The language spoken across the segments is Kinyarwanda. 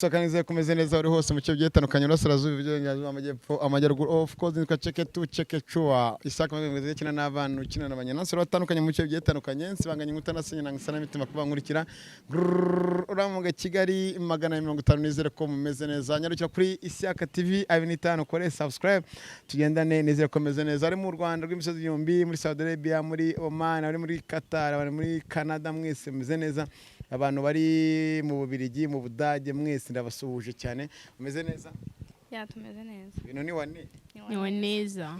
Saka nizeye kumeze neza uri hose mu bice bigiye bitandukanye, Urasirazuba, Iburengerazuba, Amajyepfo, Amajyaruguru. Of course nitwa Cheke tu Cheke Chua Isaka mwiza, ukina n'abana, ukina n'abanyanasoro batandukanye mu bice bigiye bitandukanye. Nsibanganya inkuta nasenye nanga n'imitima kuba nkurikira uramuga Kigali 250. Nizere ko mumeze neza. Nyarukira kuri Isaka TV 25, kore subscribe, tugendane. Nizere ko meze neza ari mu Rwanda rw'imisozi igihumbi, muri Saudi Arabia, muri Oman, ari muri Qatar, abari muri Canada, mwese mumeze neza. Abantu bari mu Bubiligi, mu Budage, mwese ndabasuhuje cyane. Mumeze neza? Yeah, tumeze neza. Ibintu ni wane. Niwe neza.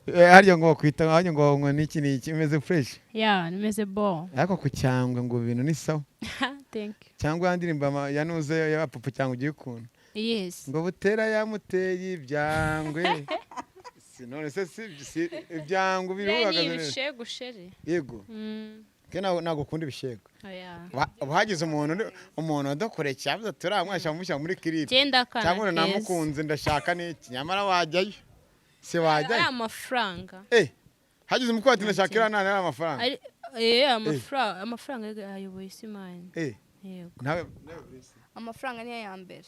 Harya ngo bakwita, harya ngo niki niki, umeze fresh? Yeah, nimeze bo. Ariko ku cyangwa ngo ibintu ni sawa? Thank you. Cyangwa ya ndirimbo yanuze ya papa, cyangwa ugiye ukuntu ngo Butera yamuteye ibyangwe, si none se si ibyangwe Biriya ni biruhagaze neza. Ibishegu chéri. Yego. Ke ntabwo ukunda ibishego? Oya. Hagize umuntu udakoreye cyabuze turamwasha mushyira muri clip Genda akana cyangwa keza. Namukunze, ndashaka n'iki, nyamara wajyayo se? Ari Wajyayo? amafaranga. Hagize umukobwa ati ndashaka iriya nana, ari amafaranga. Ari amafaranga ayoboye isi, man. Yego. Nawe Grace. Amafaranga niyo ya mbere.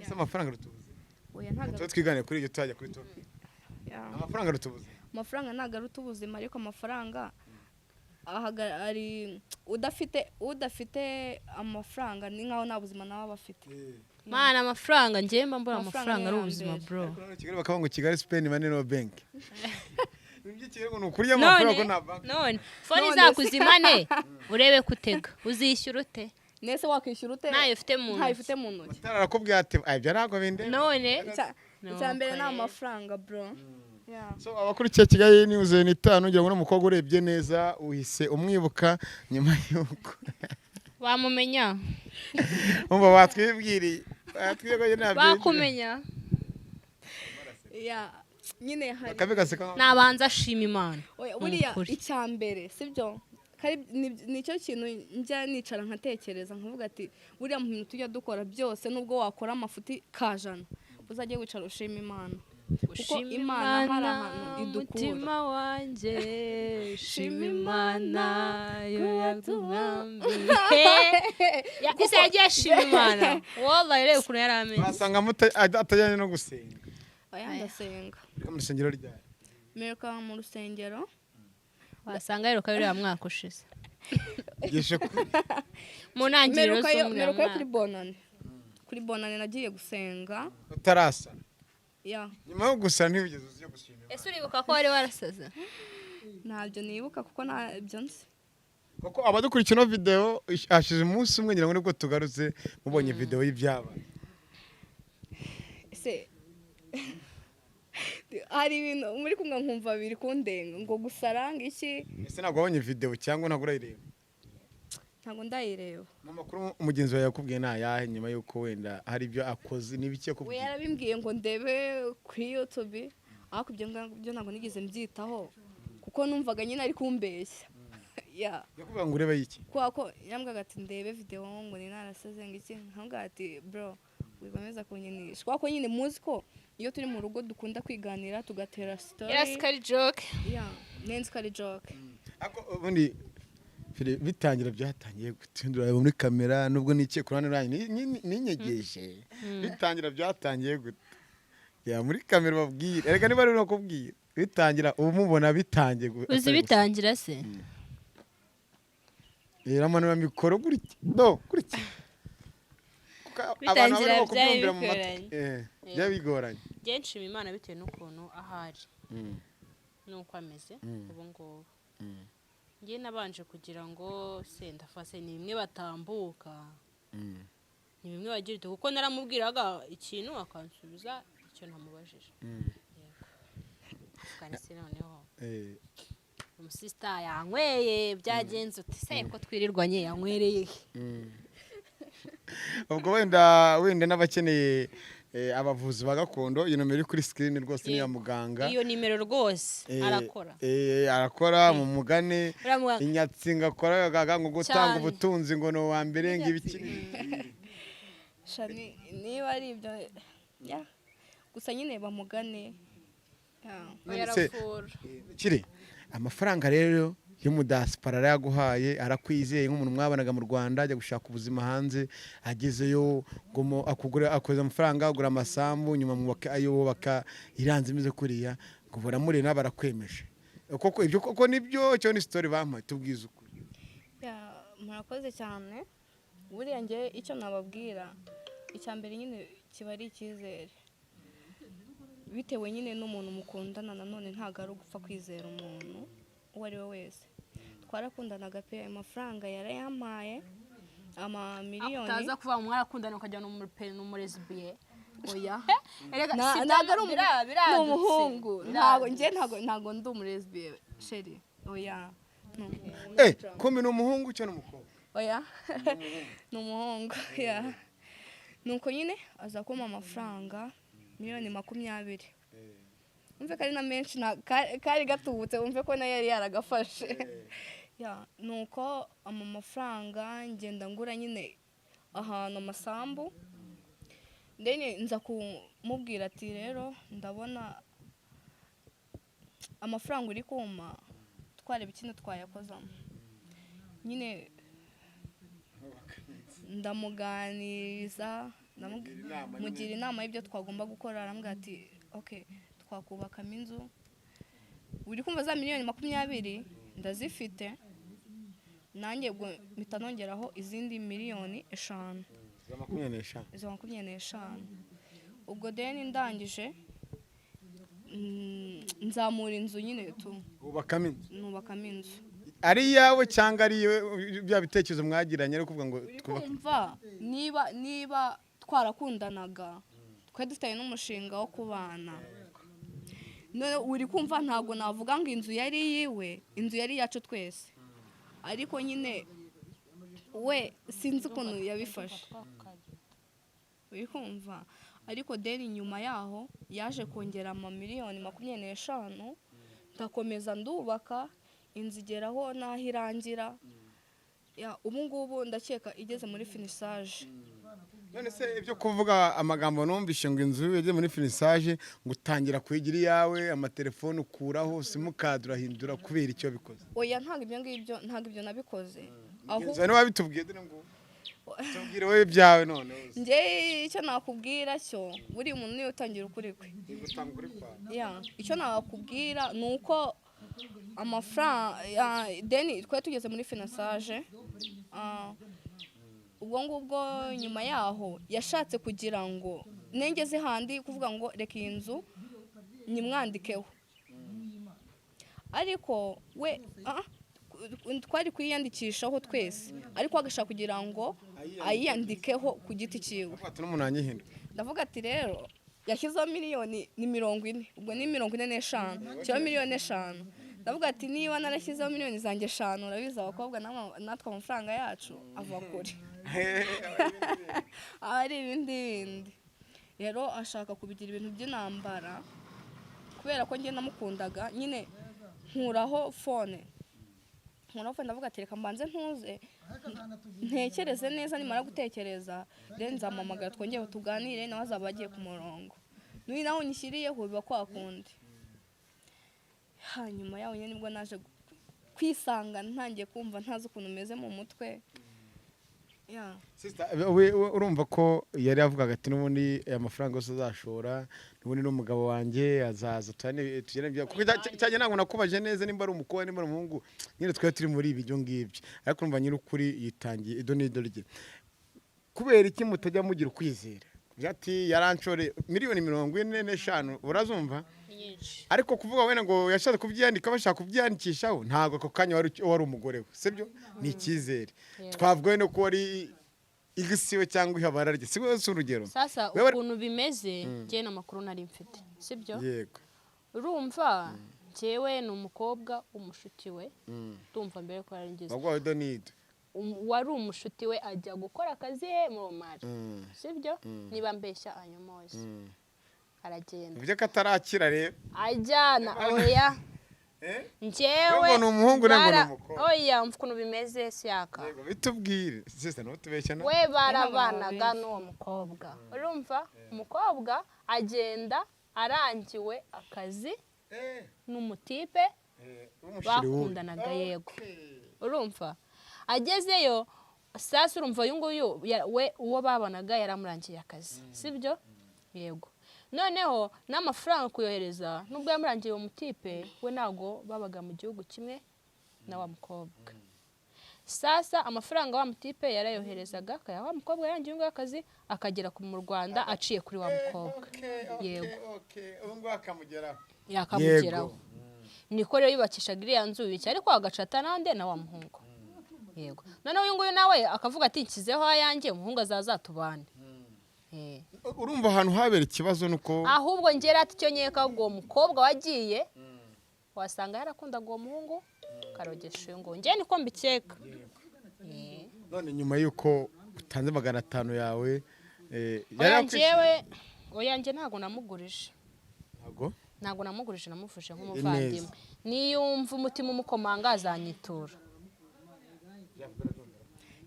Ese amafaranga rutubuze? Oya, ntabwo. Tuba twigane kuri ibyo, tujya kuri topic. Yeah. Amafaranga rutubuze? Amafaranga ntabwo aruta ubuzima, ariko amafaranga ari udafite amafaranga ni nkaho nta buzima nawe aba afite. Man, amafaranga, njyewe mba mbona Amafaranga amafaranga ari niyo ya ubuzima, mbere. bro. Ariko none Kigali bakavuga ngo Kigali spend money, no bank. Ibyo Kigali ngo ni ukurya amafaranga ko None nta bank. None phone None se- izakuzimane, urebe kutega, uzishyura ute? Nese wakwishyura ute? Ntayo ufite mu Ntayo ntoki. ufite mu ntoki. Matara arakubwira ati: "Ah, ibyo ntabwo bindeba." None Icya mbere ni Nuko rero. amafaranga, bro. Yeah. So abakurikiye Kigali News 5, ngira ngo n'umukobwa urebye neza uhise umwibuka nyuma y'uko Wamumenya. Umva, batwibwiriye, batwibwiye ntabyo. Bakumenya. Yeah. Nyine hari Bakabigaseka. Nabanza ashima Imana. Oya, buriya Ukuri. icya mbere sibyo nicyo kintu njya nicara nkatekereza, nkavuga ati buriya mu bintu tujya dukora byose, nubwo wakora amafuti kajana, uzajye wicara ushima Imana, kuko Ushima Imana hari ahantu idukura. Umutima wanjye, shima Imana yo yatumwambiye. Ese yagiye ashima Imana? Wallahi, reba ukuntu yari ameze. Wasanga atajyanye no gusenga. Oya, ndasenga. Mu rusengero ryari? Mperuka mu rusengero Wasanga rero uriya mwaka ushize. Gishe kuri Mu ntangiriro z'umuriya Mperuka yo kuri mwaka. Bonane, kuri Bonane nagiye gusenga. Utarasa? Yeah. Nyuma yo gusara ntibigeze ujya gushima Imana? Ese uribuka ko wari warasaze? Ntabyo nibuka kuko ntabyo nzi. Kuko abadukurikiye ino video, hashize umunsi umwe ngira ngo nibwo tugarutse, mubonye video y'ibyabaye. Ese hari ibintu muri kumwe nkumva biri kundenga, ngo gusara ngo iki? Ese ntabwo wabonye video cyangwa ntabwo urayireba? Ntabwo ndayireba. Mu makuru umugenzi wawe yakubwiye ni ayahe nyuma y'uko wenda hari ibyo akoze n'ibiki We yakubwiye? Yarabimbwiye ngo ndebe kuri YouTube, ariko ibyo ngibyo ntabwo nigeze mbyitaho kuko numvaga nyine ari kumbeshya, yeah. Yakubwiye ngo urebe iki? Kubera ko yambwaga ati ndebe video ngo ni narasaze ngo iki, nkambwira ati bro, wikomeza kunyinisha, kubera ko nyine muzi ko iyo turi mu rugo dukunda kwiganira, tugatera story. Yari ari joke. Yeah, nenzi ko ari joke. Ariko ubundi Fili, bitangira byatangiye gutindura muri kamera, nubwo nicaye ku ruhande rwanyu ninyegeje, bitangira byatangiye gute? Ya muri kamera babwire, erega niba ari no kubwira bitangira uba umubona bitangiye Uzi bitangira se? Iramanura mikoro gutya do gutya. Kuko abantu Bitangira barimo byari kubyumvira mu matwi. bigoranye. Byari bigoranye. Njye nshima Imana bitewe n'ukuntu ahari n'uko ameze ubu ngubu. Njye nabanje kugira ngo senda fase ni bimwe batambuka, ni bimwe bagira uti, kuko naramubwiraga ikintu akansubiza icyo ntamubajije. Yego. Kandi se noneho umusista yanyweye, byagenze uti se ko twirirwanye, yanywereye he? Ubwo wenda n'abakeneye abavuzi ba gakondo, iyo nomero iri kuri screen rwose ni iya muganga. Iyo nimero rwose arakora. Arakora mu mugane. Uriya muganga- Inyatsi ngo akora gaga ngo gutanga Cyane. ubutunzi, ngo ni uwa mbere, ngo ibiki. Sha, niba ari ibyo, yeah. Gusa nyine bamugane. Yeah. Oya, None se- aravura. Kiri amafaranga rero. Y'umudasipara arayaguhaye, arakwizeye nk'umuntu mwabanaga mu Rwanda, ajya gushaka ubuzima hanze, agezeyo ngo akugura, akohereza amafaranga, agura amasambu, nyuma mwubaka ayo bubaka iranze imeze kuriya, ngo baramurena, barakwemeje koko. Ibyo koko nibyo cyo ni story bampaye? Tubwize ukuri. Ya, murakoze cyane. Buriya njye icyo nababwira, icya mbere nyine kiba ari icyizere, bitewe nyine n'umuntu mukundana. Nanone ntabwo ari ugupfa kwizera umuntu uwo ari we wese. Twarakundanaga pe, ayo mafaranga yarayampaye, amamiliyoni. Utaza kuvuga ngo mwarakundana ukajya n'umulesbienne. Oya. Erega si Ntabwo ari ni biradutse. umuhungu. Ntabwo njye ntabwo ndi umulesbienne, chérie, oya. No. Kumbe ni umuhungu cyo ni umukobwa? Oya, ni umuhungu. Ya, nuko nyine aza kumpa amafaranga 20 miliyoni. Wumve ko ari na menshi, kari gatubutse, wumve ko nayo yari yaragafashe. Ya, nuko ama mafaranga ngenda ngura nyine ahantu amasambu. Then nza kumubwira ati: "Rero ndabona amafaranga uri kumpa twareba ikintu twayakozamo." Nyine ndamuganiriza, mugira inama y'ibyo twagomba gukora. Arambwira ati: "Ok, twakubakamo inzu." Uri kumva za 20 miliyoni ndazifite nanjye, ubwo mpita nongeraho izindi 5 miliyoni. Za 25? Izo 25. Ubwo then ndangije, nzamura inzu nyine tu. Wubakamo inzu? Nubakamo inzu. Ari iyawe cyangwa ari iwe? Bya bitekerezo mwagiranye ari ukuvuga ngo Uri twubake? kumva, niba twarakundanaga, twari dufitanye n'umushinga wo kubana. None uri kumva, ntabwo navuga ngo inzu yari iyiwe, inzu yari iyacu twese. Ariko nyine we sinzi ukuntu yabifashe, uri kumva? Ariko then nyuma yaho yaje kongera amamiliyoni 25, ndakomeza ndubaka inzu, igeraho n'aho irangira. Ya, ubu ngubu ndakeka igeze muri finissage. None se ibyo kuvuga amagambo numvishe ngo inzu yageze muri finissage, ngo utangira kuyigira iyawe, amatelefone ukuraho, simukadi urahindura, kubera icyo bikoze? Oya, ntabwo ibyo ngibyo, ntabwo ibyo nabikoze. Ahubwo Inzu wabitubwiye, dore ngo tubwire wowe ibyawe none. Njye icyo nakubwira cyo, buriya umuntu niwe utangira ukuri kwe. Gutanga ukuri kwawe. Ya, icyo nakubwira ni uko amafaranga, then twari tugeze muri finissage. Ubwo ngubwo nyuma yaho yashatse kugira ngo nengeze handi kuvuga ngo reka iyi nzu nyimwandikeho, ariko we twari kuyiyandikishaho twese, ariko agashaka kugira ngo ayiyandikeho ku giti cyiwe. Ati n'umuntu yanyihindura. Ndavuga ati rero yashyizeho miliyoni ni 40, ubwo ni 45, cyangwa 5 miliyoni. Ndavuga ati niba narashyizeho miliyoni zanjye 5, urabizi abakobwa natwe amafaranga yacu ava kure, aba ari ibindi bindi. Rero ashaka kubigira ibintu by'intambara kubera ko njye namukundaga nyine. Nkuraho phone, nkuraho phone, ndavuga ati reka mbanze ntuze ntekereze neza, nimara gutekereza then nzamuhamagara twongere tuganire, nawe azaba agiye ku murongo. N'uyu nawe unyishyiriyeho biba kwa kundi. Hanyuma yaho nyine nibwo naje kwisanga ntangiye kumva ntazi ukuntu meze mu mutwe, ya. Sister, we urumva ko yari yavugaga ati n'ubundi aya mafaranga yose azashora, n'ubundi n'umugabo wanjye azaza tugene kuko cyane. Ntabwo nakubaje neza nimba ari umukobwa, nimba ari umuhungu, nyine twari turi muri ibi ibyo ngibyo, ariko urumva nyir'ukuri yitangiye ido n'ido rye. Kubera iki mutajya mugira ukwizera? Ati yaranshore 45 miliyoni, urazumva? Nyinshi. Ariko kuvuga wenda ngo yashatse kubyiyandika, bashaka kubyiyandikishaho, ntabwo ako kanya wari umugore we, sibyo? Ni icyizere. Twavuga wenda ko wari igisiwe cyangwa ihabara rye, si si urugero? Sasa ukuntu bimeze, njyewe n'amakuru nari mfite, sibyo? Yego. Urumva, njyewe ni umukobwa w'umushuti we. Ndumva mbere ko yari ngeze Wagwawe do need. Wari umushuti we ajya gukora akazi he mu Romari, sibyo? Niba mbeshya anyomoze. Aragenda. Bivuze ko atarakira rero. Ajyana, oya. Eh? Njyewe Ngo ni umuhungu, ngo ni umukobwa. Oya, mva ukuntu bimeze, siyaka. Yego, bitubwire sister, ntutubeshye na We barabanaga Ntabwo n'uwo mukobwa. Urumva, umukobwa agenda arangiwe akazi n'umutipe. Bakundanaga, yego. Urumva agezeyo sasa, urumva uyu nguyu we uwo babonaga yaramurangiye akazi, sibyo? Yego. Noneho n'amafaranga kuyohereza, nubwo yamurangiye uwo mutipe, we ntabwo babaga mu gihugu kimwe na wa mukobwa. Sasa amafaranga wa mutipe yarayoherezaga akayaha wa mukobwa yarangiye uyu nguyu akazi, akagera mu Rwanda aciye kuri wa mukobwa. Yego. Ubu ngubu akamugeraho. Yakamugeraho. Niko rero yubakishaga iriya nzu biki, ariko agacata nande? Na wa muhungu. Yego. Noneho uyu nguyu nawe akavuga ati: "Nshyizeho ayanjye, umuhungu azazatubane." Urumva ahantu habera ikibazo nuko Ahubwo ngera ati icyo nkeka, ahubwo uwo mukobwa wagiye wasanga yarakundaga uwo muhungu, karogesha uyu nguyu. Njye niko mbikeka. None nyuma y'uko utanze 500 yawe, Oya. yari yakwishyuye? Njyewe oya, njye ntabwo namugurije. Ntabwo? Ntabwo namugurije, namufashe nk'umuvandimwe. Niyumva umutima umukomanga azanyitura.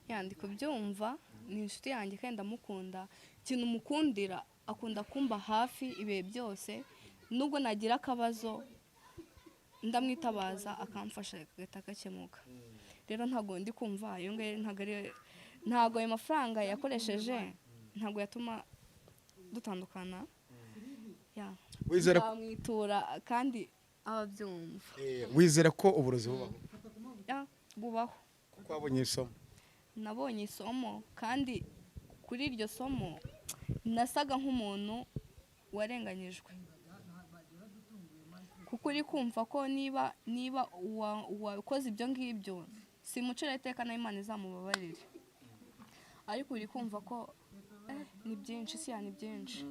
Yeah, ndi kubyumva. Ni inshuti yanjye kandi ndamukunda. Ikintu mukundira, akunda kumba hafi ibihe byose. Nubwo nagira akabazo ndamwitabaza, akamfasha gahita gakemuka. Rero ntabwo ndi kumva iyo ngiyo, ntabwo ari, ntabwo ayo mafaranga yakoresheje ntabwo yatuma dutandukana. Yeah. Wizera Nzamwitura kandi ababyumva. Wizera ko uburozi bubaho? Yeah, bubaho. Kuko wabonye isomo. Nabonye isomo, kandi kuri iryo somo nasaga nk'umuntu warenganyijwe, kuko uri kumva ko niba uwakoze ibyo ngibyo, simucira iteka, na Imana izamubabarire, ariko uri kumva ko ni byinshi si ya, ni byinshi.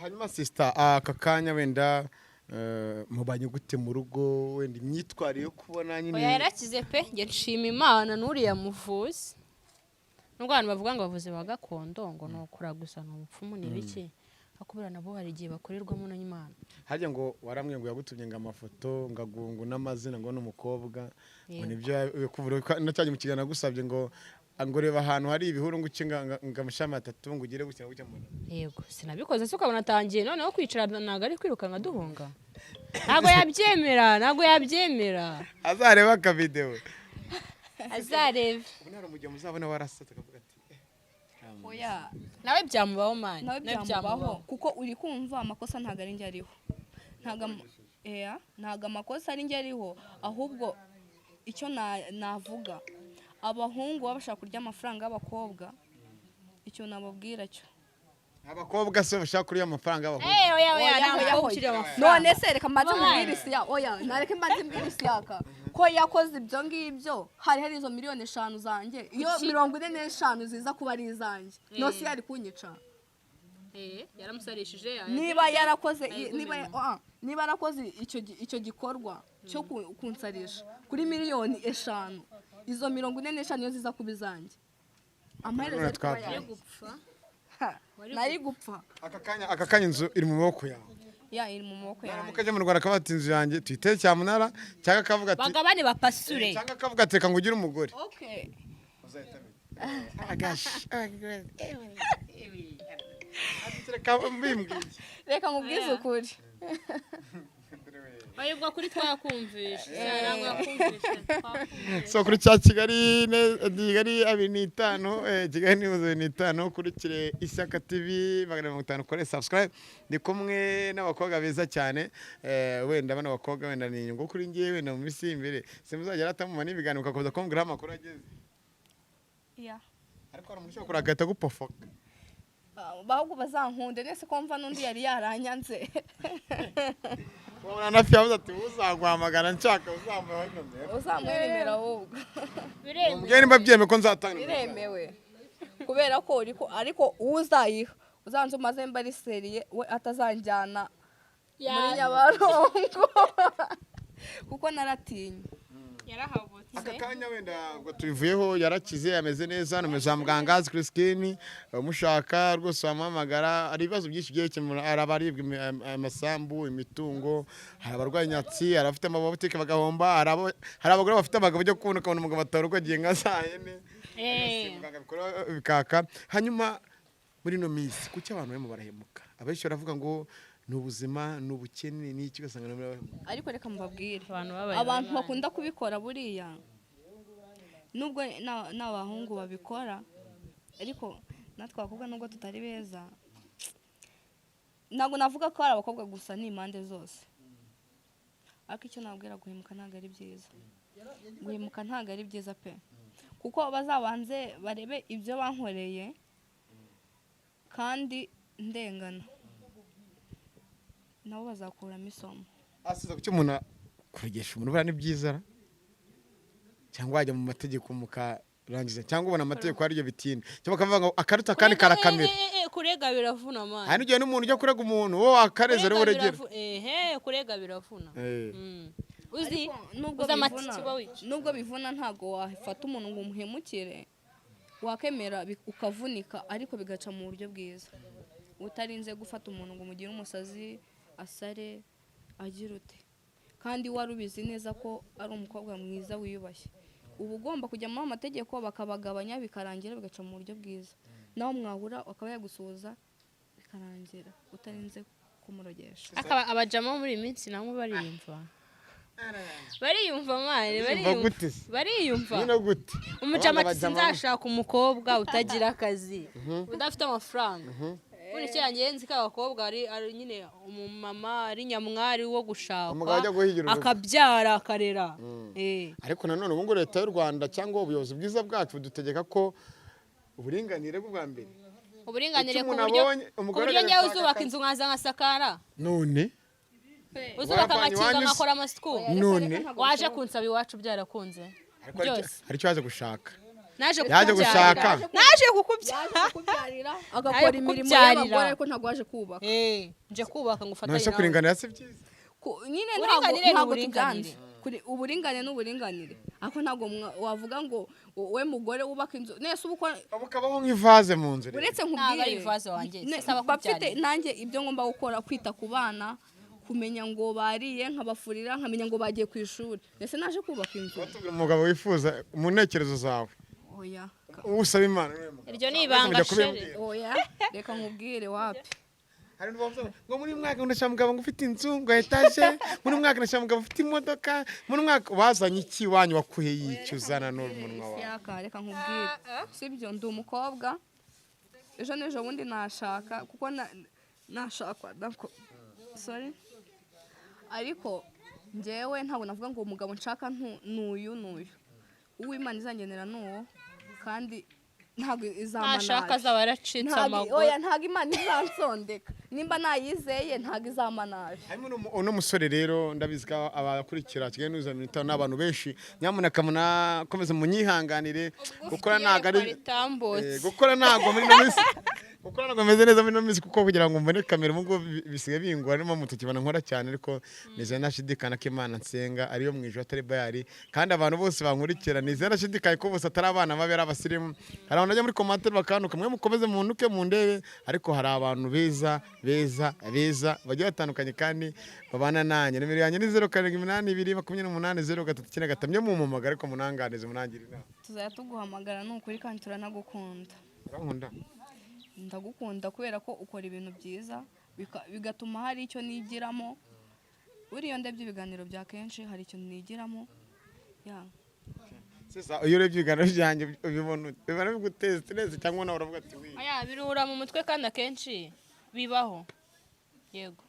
Hanyuma sister, aka kanya wenda mubanye gute mu rugo? Wenda imyitwarire yo kubona nyine? Oya, yarakize pe. Njye nshima Imana n'uriya muvuzi. Nubwo abantu bavuga ngo abavuzi ba gakondo ngo ni ukuraguza, ni ubupfumu, ni ibiki, ariko buriya nabo hari igihe bakorerwamo n'Imana. Harya ngo waramwe ngo yagutumye ngo amafoto, ngo agungu n'amazina, ngo n'umukobwa ngo Yego. nibyo yakuvura na cyagiye mu kiganiro nagusabye ngo reba ahantu hari ibihuru, ngo uce ngo amashami atatu, ngo ugire gutya na gutya mbona. Yego, sinabikoze se ukabona atangiye noneho kwicara? Ntabwo ari kwirukanka duhunga, ntabwo yabyemera, ntabwo yabyemera. Azareba akavidewo. Azarebe. Ubu hari umugabo muzabona warasatse akavuga ati Oya. Nawe byamubaho man. Nawe byamubaho, kuko uri kumva amakosa ntabwo ari njye ariho, ntabwo ntabwo amakosa ari njye ariho. Ahubwo icyo navuga, abahungu baba bashaka kurya amafaranga y'abakobwa. Icyo nababwira cyo Abakobwa se bashaka kurya amafaranga y'abahungu? Eh, oya, oya. Oya, Nta oya, mukobwa oya. ukiriye amafaranga. None se reka mbanze Oya. mubwire isiya, oya, nareke mbanze mbwire Isiyaka ko yakoze ibyo ngibyo. Hari izo miliyoni 5 zanjye, iyo 45 ziza kuba ari izanjye, nose yari kunyica. Eh, yaramusarishije. Niba yarakoze niba Ayigumemo. niba yarakoze icyo gikorwa cyo kunsarisha kuri miliyoni 5, izo 45 iyo ziza kuba izanjye, amaherezo None ari kuba twapfa. yanjye. Gupfa. Ha, nari gupfa. Aka kanya inzu iri mu maboko yawe? Yeah, iri mu maboko yanjye. Naramuka ajya mu Rwanda akavuga ati: "Inzu yanjye tuyitere cyamunara," cyangwa akavuga ati Bagabane, bapasure. Cyangwa akavuga ati: "Reka ngo ugire umugore," Okay. Agashi reka mbimbwiye. Reka nkubwize ukuri. Bayibwa kuri twakumvishe, ntabwo yakumvishe, twakumvishe. So kuri cya Kigali Kigali 25, Kigali ni 25, ukurikire Ishyaka TV 150, kore subscribe. Ndi kumwe n'abakobwa beza cyane. Wenda bano bakobwa wenda ni inyungu kuri ngewe, wenda mu minsi y'imbere simuzagera atamuma n'ibiganiro, ugakomeza kumbwira aho amakuru ageze. Yeah. Ariko hari umuntu ushobora kuraka agahita agupofoka. Ahubwo bazankunde nese ko mva n'undi yari yaranyanze. Wabona na fiyabuze ati: "Uzaguhamagara nshaka uzamuha nomero." Uzamuhe nimero ahubwo. Biremewe. Mbwira nimba byemeye ko nzatanga nimero. Biremewe, kubera ko uri ko ariko uzayiha uzanze umaze mba ari sérieux, we atazanjyana muri Nyabarongo, kuko naratinye. Yarahabutse. Aka kanya wenda ubwo tubivuyeho, yarakize, ameze neza, nomero za muganga ziri kuri screen, umushaka rwose wamuhamagara. Hari ibibazo byinshi byerekeye, hari abaribwa amasambu, imitungo, hari abarwaye inyatsi, hari abafite amabutike bagahomba, hari abagore bafite abagabo byo kubona, ukabona umugabo atora uko agiye nka saa yine. Muganga abikora bikaka. Hanyuma muri ino minsi kuki abantu barimo barahemuka? Abenshi baravuga ngo Ni ubuzima, ni ubukene, ni iki? Ugasanga nabo Ariko reka mbabwire, Abantu babaye abantu babi. bakunda kubikora buriya, nubwo n'abahungu babikora, ariko natwe abakobwa nubwo tutari beza, ntabwo navuga ko ari abakobwa gusa, ni impande zose. Ariko icyo nabwira, guhemuka ntabwo ari byiza, guhemuka ntabwo ari byiza pe, kuko bazabanze barebe ibyo bankoreye kandi ndengana, nabo bazakuramo isomo. Asize kuki umuntu kuregesha umuntu buriya ni byiza ra? Cyangwa wajya mu mategeko mukarangiza, cyangwa ubona amategeko ariryo bitinda, cyangwa bakavuga ngo akaruta akandi karakamera? Kurega biravuna man. Hari n'igihe n'umuntu ujya kurega umuntu, wowe wakareze rero Kurega uregera. Kurega biravuna. Uzi Ariko nubwo uzi amatike bivuna, uba wica. nubwo bivuna, ntabwo wafata umuntu ngo umuhemukire. Wakemera ukavunika, ariko bigaca mu buryo bwiza, utarinze gufata umuntu ngo umugire umusazi, asare, agira ute, kandi wari ubizi neza ko ari umukobwa mwiza wiyubashye. Uba ugomba kujya muri amategeko bakabagabanya, bikarangira bigaca mu buryo bwiza, naho mwahura akaba yagusuhuza, bikarangira utarinze kumurogesha. Akaba abajama muri iyi minsi nabo bariyumva, bariyumva man. Bariyumva. Bariyumva. Gute se? Bariyumva. Nyine gute? Umujama Abana ati bajama. Sinzashaka umukobwa utagira akazi, udafite amafaranga. Ubundi kera ngewe nzi ko abakobwa ari nyine umumama ari nyamwari wo gushakwa, Umugabo ajya guhigira urugo. akabyara, akarera. Ariko nanone ubu ngubu leta y'u Rwanda cyangwa ubuyobozi bwiza bwacu budutegeka ko uburinganire bwa mbere. Uburinganire Icyo ku umuntu buryo abonye, ku umugore buryo ngewe agashaka uzubaka akazi. inzu nkaza nkasakara, None uzubaka Wavanye nkakinga, iwanyu se? nkakora amasuku. None Waje kunsaba iwacu byarakunze Ariko hari byose. hari icyo yaje gushaka. Naje Yaje kukubyarira. gushaka. Naje kukubyara. Yaje kukubyarira, agakora imirimo Kukubyarira. y'abagore, ariko ntabwo waje kubaka. Nje kubaka ngo None ufatanye se nawe. kuringanira si byiza? Nyine ntabwo Uburinganire ni ntabwo uburinganire. tubyanze. Uburinganire ni uburinganire, ariko ntabwo wavuga ngo we mugore wubaka inzu nese uba ukora. Ukabaho nk'ivaze mu nzu rero. Uretse Ntabwo nkubwire, ari ivaze wanjye, sisaba mba mfite kubyarira. nanjye ibyo ngomba gukora, kwita ku bana, kumenya ngo bariye nkabafurira, nkamenya ngo bagiye ku ishuri. Ese naje kubaka inzu? Watubwira umugabo wifuza mu ntekerezo zawe, Oya. uwo usaba Imana niwe mugabo. Iryo ni ibanga, Mujya chérie. kubimbwira. Oya, reka nkubwire, wapi. Hari n'ubavuga ngo muri uyu mwaka ndashaka umugabo ngo ufite inzu ngo etaje, muri uyu mwaka ndashaka umugabo ufite imodoka, muri uyu mwaka wazanye iki iwanyu wakuhe y'icyo uzana n'umunwa wawe? Isiyaka, reka nkubwire, sibyo? Ndi umukobwa, ejo n'ejo bundi nashaka, kuko nashakwa sorry, ariko njyewe ntabwo navuga ngo umugabo nshaka n'uyu n'uyu. Uw'Imana izangenera ni uwo, kandi ntabwo izampa Nashaka nabi. azaba yaracitse amaguru. Oya, ntabwo Imana izansondeka. Nimba nayizeye, ntabwo izampa nabi. Harimo uno musore rero, ndabizi ko abakurikira Kigali News 50 n'abantu benshi, nyamuneka munakomeze munyihanganire. Gukora ntabwo ari Ritambutse. Gukora ntabwo muri ino minsi, gukora ntabwo meze neza muri ino minsi, kuko kugira ngo mbone kamera ubu ngubu bisigaye bingora, niyo mpamvu tukibona nkora cyane. Ariko nizeye ntashidikanya ko Imana nsenga ariyo mu ijuru, atari bayari, kandi abantu bose bankurikira nizeye ntashidikanya ko bose atari abana babi, ari abasirimu. Hari abantu bajya muri commentaire bakantuka, mwe mukomeze muntuke mundebe, ariko hari abantu beza beza beza bagiye batandukanye kandi babana nanjye. Nimero yanjye ni 0782280395. Mwe mumpamagara, ariko munanganize, munangire inama. Tuzajya tuguhamagara, ni ukuri, kandi turanagukunda. Urankunda? Ndagukunda kubera ko ukora ibintu byiza, bigatuma hari icyo nigiramo. Buriya ndebye ibiganiro bya kenshi, hari ikintu nigiramo ya. Sasa iyo urebye ibiganiro byanjye ubibona ute? Bibona biguteza stress cyangwa nawe uravuga ati wi? Oya, biruhura mu mutwe, kandi akenshi bibaho, yego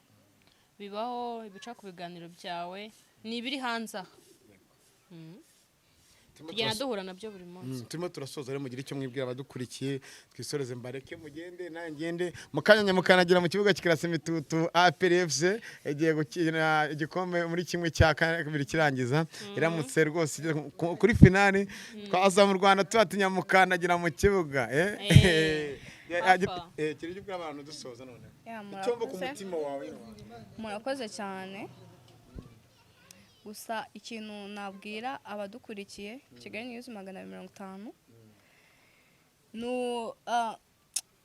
bibaho, ibica ku biganiro byawe ni ibiri hanze aha. Tugenda duhura nabyo buri munsi. Turimo turasoza rero, mugire icyo mwibwira abadukurikiye, twisoreze, mbareke mugende nanjye ngende. Mu kanya nyamukanagira mu kibuga kikarasa imitutu, APR FC igiye gukina igikombe muri 1/2 kirangiza. Iramutse rwose igeze kuri finale, twaza mu Rwanda tuba nyamukandagira mu kibuga. Papa. Kiri ubwira abantu dusoza none. Ya, Icyo mva ku murakoze. mutima wawe. Murakoze cyane. Gusa ikintu nabwira abadukurikiye Kigali News 250,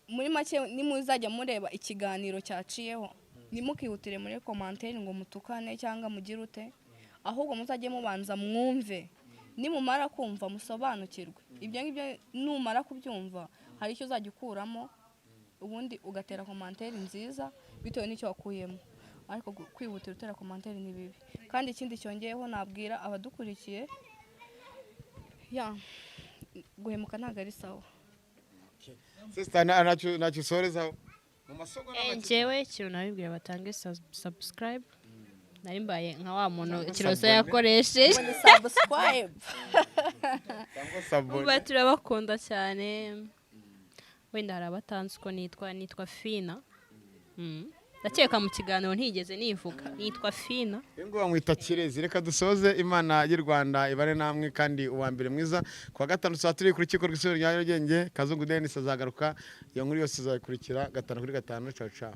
muri make, nimuzajya mureba ikiganiro cyaciyeho, ntimukihutire muri commentaire ngo mutukane cyangwa mugire ute, ahubwo muzajye mubanza mwumve. Nimumara kumva, musobanukirwe. Ibyo ngibyo numara kubyumva, hari icyo uzajya ukuramo. Ubundi ugatera commentaire nziza bitewe n'icyo wakuyemo, ariko kwihutira utera commentaire ni bibi. Kandi ikindi cyongeyeho nabwira abadukurikiye, ya guhemuka ntabwo ari sawa. Sister, ntacyo usorezaho mu masegonda make? Njyewe ikintu nabibwira, batange subscribe. Nari mbaye nka wa muntu Cyangwa Kiroso s'abonner. yakoresheje. Ngo ni subscribe. Cyangwa s'abonner. Uba turabakunda cyane. Wenda hari abatanzi uko nitwa Fina. Ndakeka mu kiganiro ntigeze nivuga, nitwa Fina. Uyu nguyu bamwita Kirezi. Reka dusoze. Imana y'u Rwanda ibane namwe, kandi uwa mbere mwiza ku wa gatanu saa turi ku rukiko rw'isuri rya Nyarugenge. Kazungu Denis azagaruka, iyo nkuru yose izayikurikira gatanu kuri gatanu. Ciao ciao.